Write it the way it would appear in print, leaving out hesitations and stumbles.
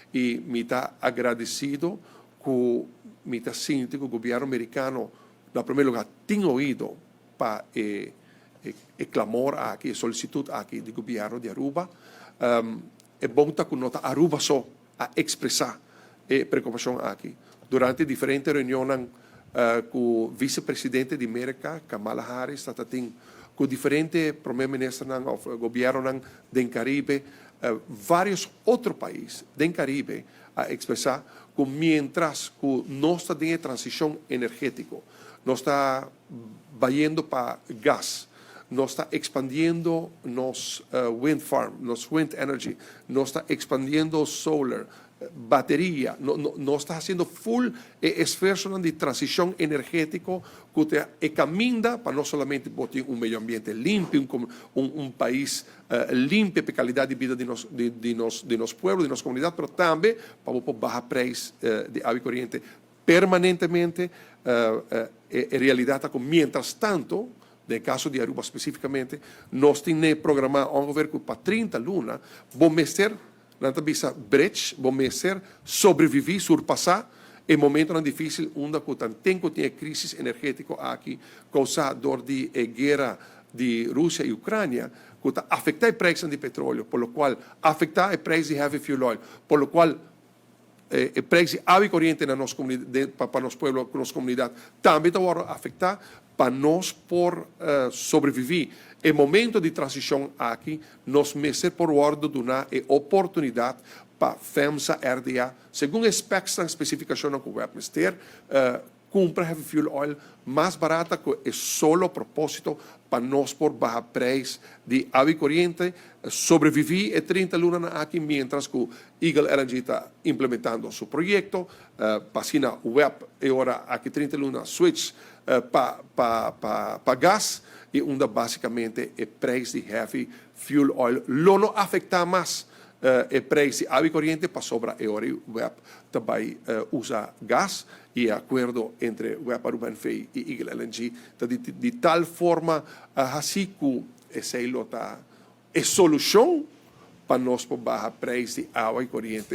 Y mi ta agradecido cu mi ta sinti cu gobierno Americano, na prome lugar, tin oido pa e clamor aki, e solicitud aki di gobierno di Aruba. E bon ta cu no ta Aruba so a expresa e preocupacion aki. Durante diferente reunion cu vicepresidente di America, Kamala Harris, tabatin cu diferente prome minister of gobierno den Caribe, varios otro pais den Caribe a expresa cu mientras cu nos ta den transicion energetico, nos ta bayendo pa gas, nos ta expandiendo nos wind farm, nos wind energy, nos ta expandiendo solar, bateria, no, no, nos ta haciendo full esfuerso di transicion energetico cu ta e caminda pa no solamente tin un medio ambiente limpi, un pais limpi pa calidad di bida di nos pueblo, di nos comunidad, mas tambe pa baha prijs di awa y coriente permanentemente. E realidad ta cu, mientras tanto, den caso di Aruba specificamente, nos tin programa ongeveer pa 30 luna, bo mester, nan ta bisa bridge, bo mester sobrevivi, surpasa e momento dificil unda cu tin cu tin crisis energetico aki causa door di guera di Rusia y Ucrania, cu ta afecta e prijs di petroleo, pa locual afecta e prijs di heavy fuel oil, pa locual e prijs di awa y coriente na nos comunidad, pa nos pueblo, nos comunidad, tambe ta afecta. Pa nos por sobrevivi e momento di transicion aki, nos mester por wordo duna e oportunidad pa FEMSA RDA, segun e specs, specificacion cu web mester, cumpra heavy fuel oil mas barata cu e solo proposito pa nos por baha prijs di awa y coriente, sobrevivi e 30 luna aki mientras cu Eagle LNG ta implementando su proyecto, pa asina web e ora aki 30 luna switch pa gas y unda basicamente e prijs di heavy fuel oil lo no afecta mas e prijs di awa y coriente, pasobra e ora web tambe usa gas y acuerdo entre web Aruba NV y Eagle LNG ta di tal forma asina cu esey lo ta e solucion pa nos baha prijs di awa y coriente.